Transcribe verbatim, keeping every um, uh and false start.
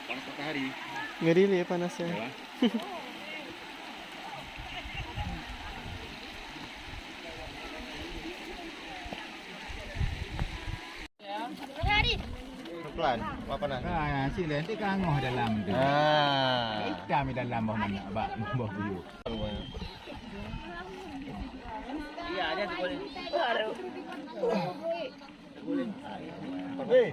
Panas matahari. Ngeri le panas ya. Ya. Pelan, apa panas? Ah, sila nanti kangoh dalam tu. Ah. Hitam di dalam bawah mana, bak bawah bulu. Iya, ada tu boleh. Eh,